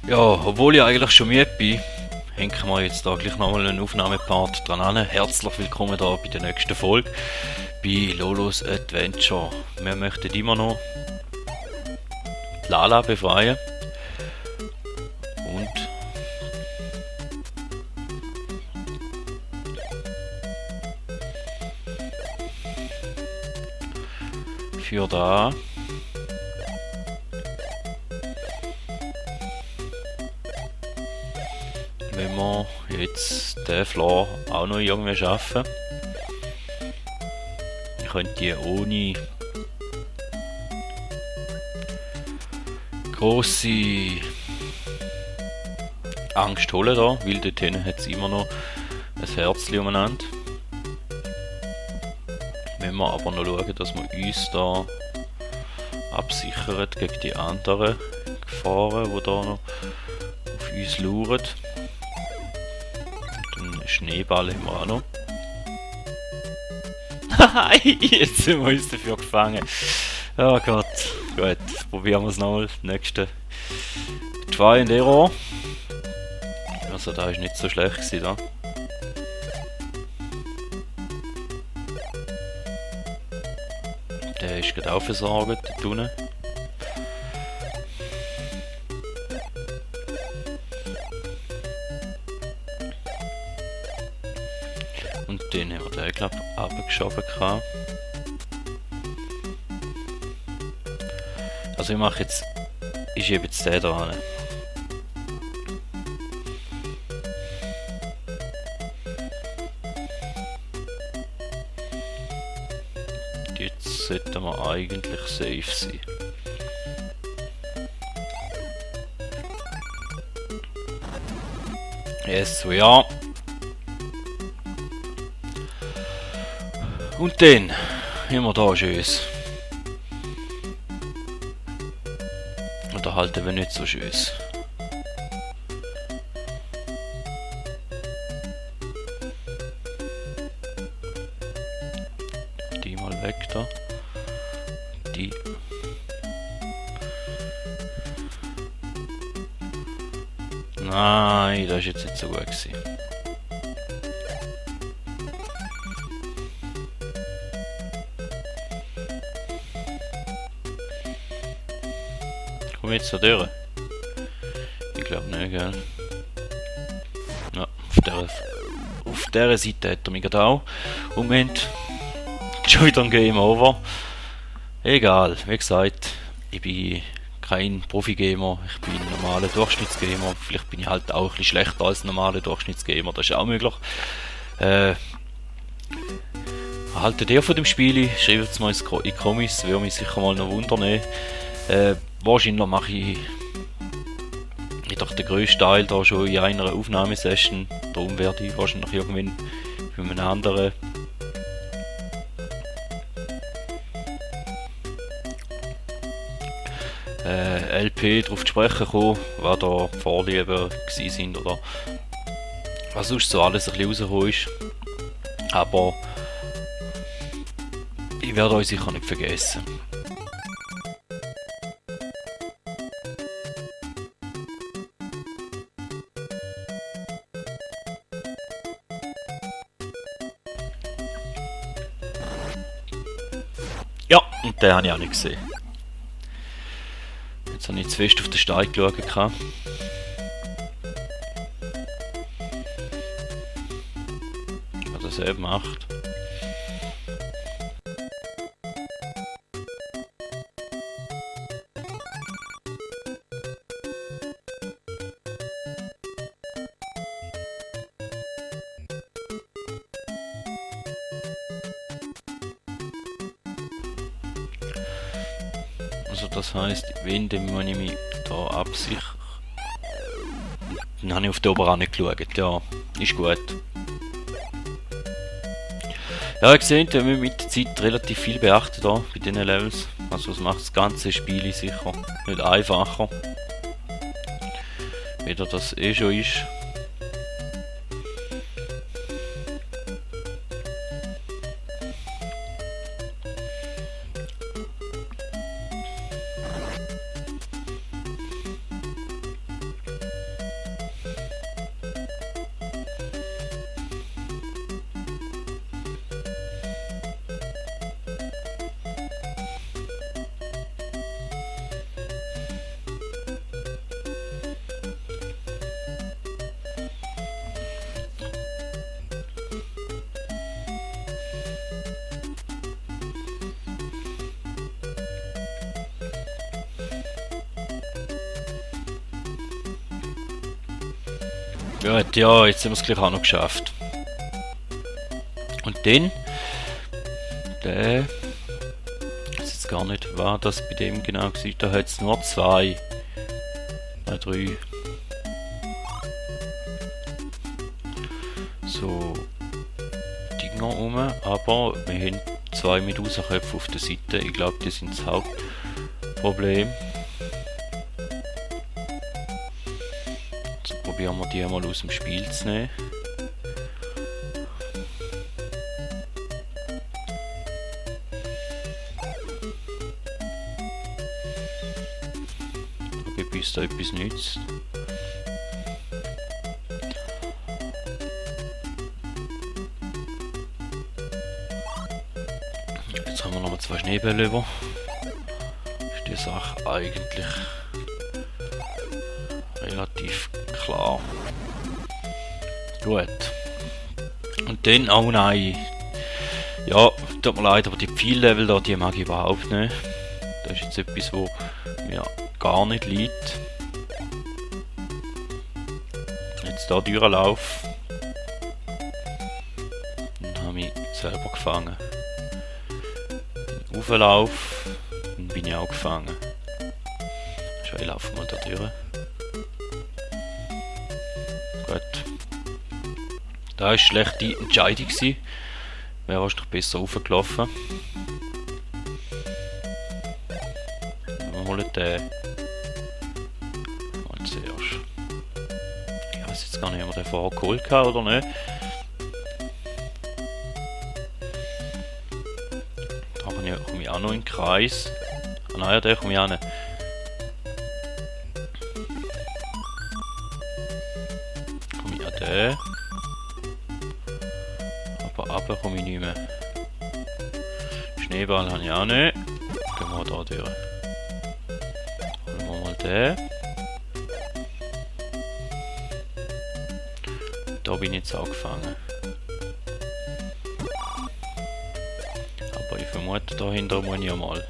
Ja, obwohl ich eigentlich schon müde bin, hängen wir jetzt da gleich nochmal einen Aufnahmepart dran an. Herzlich willkommen da bei der nächsten Folge bei Lolos Adventure. Wir möchten immer noch Lala befreien und für da wenn wir jetzt den Floor auch noch irgendwie schaffen, könnt ihr ohne grosse Angst holen da, weil dort hinten hat es immer noch ein Herzchen umeinander. Wenn wir aber noch schauen, dass wir uns da absichern gegen die anderen Gefahren, die da noch auf uns lauern. Schneeball haben wir auch noch. Haha, jetzt sind wir uns dafür gefangen. Oh Gott, gut, probieren wir es nochmal. Nächste Try and Error. Also da ist nicht so schlecht gewesen, da. Der ist gerade auch versorgt, dort unten. Und den haben wir den, glaube ich, abgeschoben. Also ich mache jetzt, ich schiebe jetzt den dran. Jetzt sollten wir eigentlich safe sein. Yes, so ja. Und dann haben wir da Schöss. Oder halten wir nicht so Schöss. Die mal weg da. Die. Nein, das ist jetzt nicht so gut gewesen. Komm jetzt da durch? Ich glaube nicht, gell? Ja, auf dieser Seite hat er mich gerade auch. Und wir haben schon wieder ein Game Over. Egal, wie gesagt, ich bin kein Profi-Gamer, ich bin ein normaler Durchschnittsgamer. Vielleicht bin ich halt auch ein bisschen schlechter als ein normaler Durchschnittsgamer, das ist auch möglich. Haltet ihr von dem Spiel? Schreibt es mal in die Kommis, würde mich sicher mal noch wundern. Wahrscheinlich mache ich doch den grössten Teil da schon in einer Aufnahmesession. Darum werde ich wahrscheinlich irgendwann bei einem anderen LP darauf zu sprechen kommen, was da Vorlieben gewesen sind oder was sonst so alles ein bisschen rausgekommen ist. Aber ich werde euch sicher nicht vergessen. Ja, und den habe ich auch nicht gesehen. Jetzt habe ich zu fest auf den Stein geschaut. Was er selber macht. Also das heisst, wenn, dann muss ich mich da absichern. Dann habe ich auf die Oberrand geschaut, ja, ist gut. Ja, ihr seht, wir müssen mit der Zeit relativ viel beachten da bei diesen Levels. Also das macht das ganze Spiel sicher nicht einfacher. Weder das schon ist. Gut, ja, jetzt haben wir es gleich auch noch geschafft. Und dann, der, ich weiß jetzt gar nicht, war das bei dem genau war, da hat es nur 2. Nein, 3. So, Dinger rum, aber wir haben 2 Medusa-Köpfe auf der Seite. Ich glaube, die sind das Hauptproblem. Jetzt probieren wir die mal aus dem Spiel zu nehmen. Bis da etwas nützt. Jetzt haben wir noch mal 2 Schneebälle über. Ist die Sache eigentlich relativ klar. Gut. Und dann, oh nein. Ja, tut mir leid, aber die Pfeil-Level da, die mag ich überhaupt nicht. Das ist jetzt etwas, wo mir gar nicht liegt. Jetzt hier durchlauf. Dann habe ich selber gefangen. Auflauf, dann bin ich auch gefangen. Schau, ich laufe mal da durch. Gut. Da war eine schlechte Entscheidung. Wäre wahrscheinlich besser raufgelaufen. Wir holen den. Mal zuerst. Ich weiß jetzt gar nicht, ob wir den vorher geholt haben oder nicht. Da komme ich auch noch in den Kreis. Ah nein, da komme ich auch nicht. Komme ich an den. Aber runter komme ich nicht mehr. Schneeball habe ich auch nicht. Gehen wir da durch. Holen wir mal den. Da bin ich jetzt auch gefangen. Aber ich vermute, dahinter muss ich ja mal.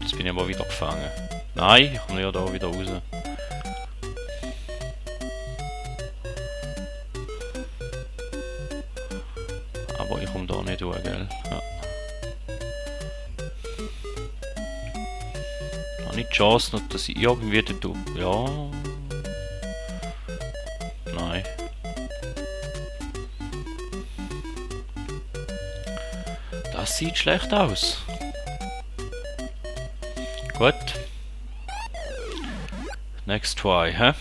Jetzt bin ich aber wieder gefangen. Nein, ich komme ja da wieder raus. Aber ich komme da nicht durch, gell? Ja. Nicht die Chance, noch, dass ich irgendwie da tue. Ja. Nein. Das sieht schlecht aus. Gut. Next try, hä?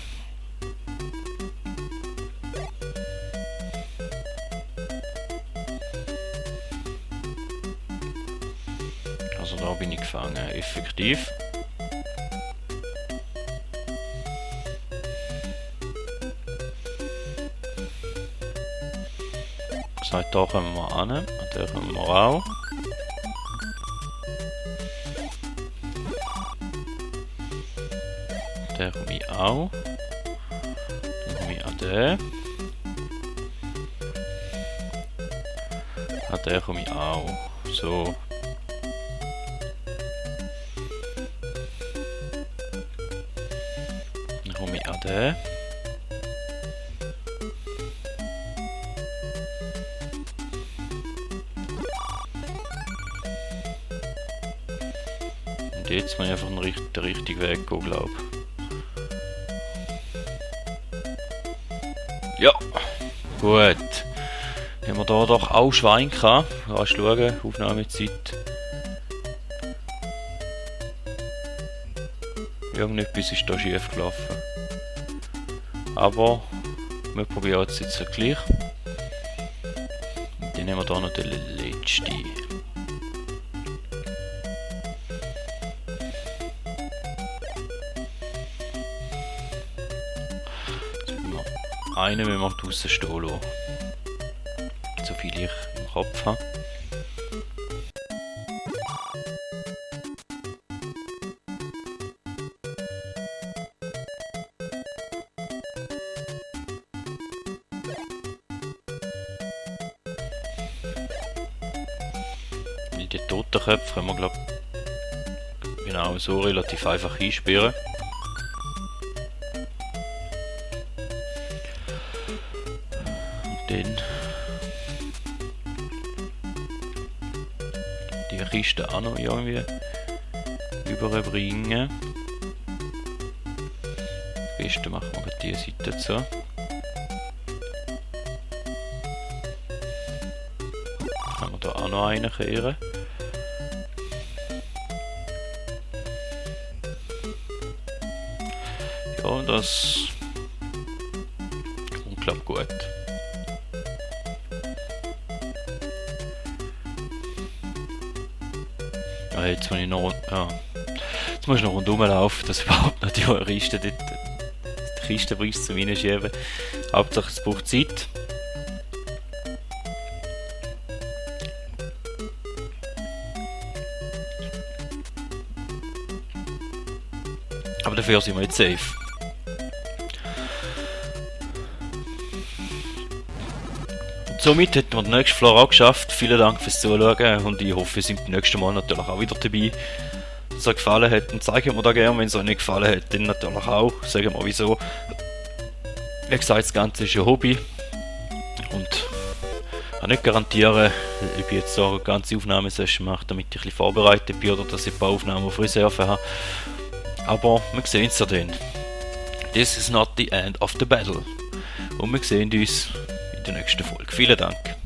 Also da bin ich gefangen, effektiv. Sagt, da kommen wir an, und da kommen wir auch. Da komme ich auch. Dann komme ich an den. An den komme ich auch. So. Dann komme ich an den. Und jetzt muss ich einfach den richtigen Weg gehen, glaube ich. Ja, gut. Haben wir da doch auch Schwein gehabt. Kannst du schauen, Aufnahmezeit. Irgendetwas ist da schief gelaufen. Aber wir probieren es jetzt gleich. Und dann nehmen wir da noch den letzten. Einen müssen wir draussen stehen lassen. So viel ich im Kopf habe. die Totenköpfe können wir, glaube genau so relativ einfach einsperren. Und dann die Kiste auch noch irgendwie überbringen. Am besten machen wir diese Seite zu. Können wir da auch noch einen kehren. Ja, das kommt, glaube ich, gut. Ja, jetzt muss ich noch, ja, jetzt muss ich noch rundherum laufen, dass überhaupt noch die Kiste dort, die Kiste bringst zum Reinschieben. Hauptsache es braucht Zeit. Aber dafür sind wir jetzt safe. Und somit hätten wir den nächsten Floor auch geschafft. Vielen Dank fürs Zuschauen und ich hoffe, ihr seid beim nächsten Mal natürlich auch wieder dabei. Wenn es euch gefallen hat, dann zeigt mir da gerne. Wenn es euch nicht gefallen hat, dann natürlich auch. Sagen wir wieso. Wie gesagt, das Ganze ist ein Hobby. Und ich kann nicht garantieren, ob ich jetzt so eine ganze Aufnahmesession mache, damit ich ein bisschen vorbereitet bin oder dass ich ein paar Aufnahmen auf Reserve habe. Aber wir sehen es ja dann. This is not the end of the battle. Und wir sehen uns in der nächsten Folge. Vielen Dank.